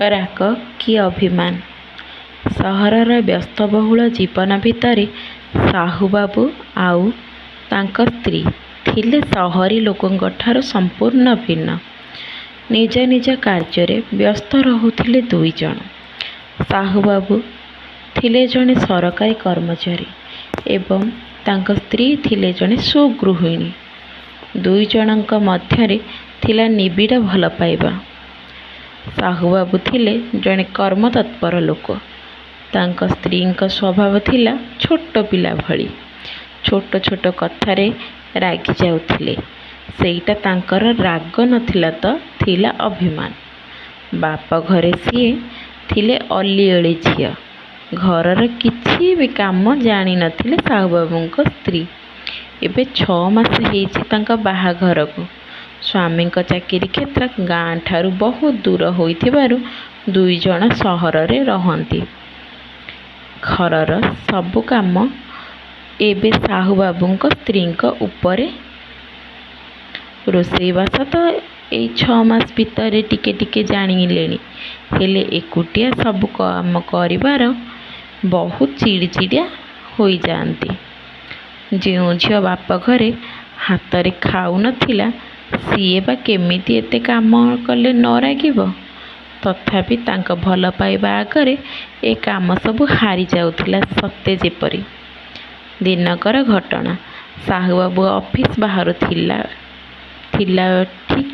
ରାଗ କି ଅଭିମାନ। ସହରର ବ୍ୟସ୍ତବହୁଳ ଜୀବନ ଭିତରେ ସାହୁବାବୁ ଆଉ ତାଙ୍କ ସ୍ତ୍ରୀ ଥିଲେ ସହରୀ ଲୋକଙ୍କଠାରୁ ସମ୍ପୂର୍ଣ୍ଣ ଭିନ୍ନ। ନିଜ ନିଜ କାର୍ଯ୍ୟରେ ବ୍ୟସ୍ତ ରହୁଥିଲେ ଦୁଇଜଣ। ସାହୁବାବୁ ଥିଲେ ଜଣେ ସରକାରୀ କର୍ମଚାରୀ ଏବଂ ତାଙ୍କ ସ୍ତ୍ରୀ ଥିଲେ ଜଣେ ସୁଗୃହିଣୀ। ଦୁଇଜଣଙ୍କ ମଧ୍ୟରେ ଥିଲା ନିବିଡ଼ ଭଲପାଇବା। ସାହୁବାବୁ ଥିଲେ ଜଣେ କର୍ମତତ୍ପର ଲୋକ। ତାଙ୍କ ସ୍ତ୍ରୀଙ୍କ ସ୍ୱଭାବ ଥିଲା ଛୋଟ ପିଲା ଭଳି। ଛୋଟ ଛୋଟ କଥାରେ ରାଗି ଯାଉଥିଲେ। ସେଇଟା ତାଙ୍କର ରାଗ ନଥିଲା ତ ଥିଲା ଅଭିମାନ। ବାପଘରେ ସିଏ ଥିଲେ ଅଲିଅଳି ଝିଅ। ଘରର କିଛି ବି କାମ ଜାଣିନଥିଲେ ସାହୁବାବୁଙ୍କ ସ୍ତ୍ରୀ। ଏବେ 6 ମାସ ହେଇଛି ତାଙ୍କ ବାହାଘରକୁ। ସ୍ୱାମୀଙ୍କ ଚାକିରି କ୍ଷେତ୍ର ଗାଁଠାରୁ ବହୁତ ଦୂର ହୋଇଥିବାରୁ ଦୁଇଜଣ ସହରରେ ରହନ୍ତି। ଘରର ସବୁ କାମ ଏବେ ସାହୁବାବୁଙ୍କ ସ୍ତ୍ରୀଙ୍କ ଉପରେ। ରୋଷେଇବାସ ତ ଏଇ 6 ମାସ ଭିତରେ ଟିକେ ଟିକେ ଜାଣିଲେଣି, ହେଲେ ଏକୁଟିଆ ସବୁ କାମ କରିବାର ବହୁତ ଚିଡ଼ିଚିଡ଼ିଆ ହୋଇଯାଆନ୍ତି। ଯେଉଁ ଝିଅ ବାପଘରେ ହାତରେ ଖାଉନଥିଲା, ସିଏ ବା କେମିତି ଏତେ କାମ କଲେ ନ ରାଗିବ? ତଥାପି ତାଙ୍କ ଭଲପାଇବା ଆଗରେ ଏ କାମ ସବୁ ହାରି ଯାଉଥିଲା ସତେ ଯେପରି। ଦିନକର ଘଟଣା। ସାହୁବାବୁ ଅଫିସ ବାହାରୁ ଥିଲା ଥିଲା ଠିକ୍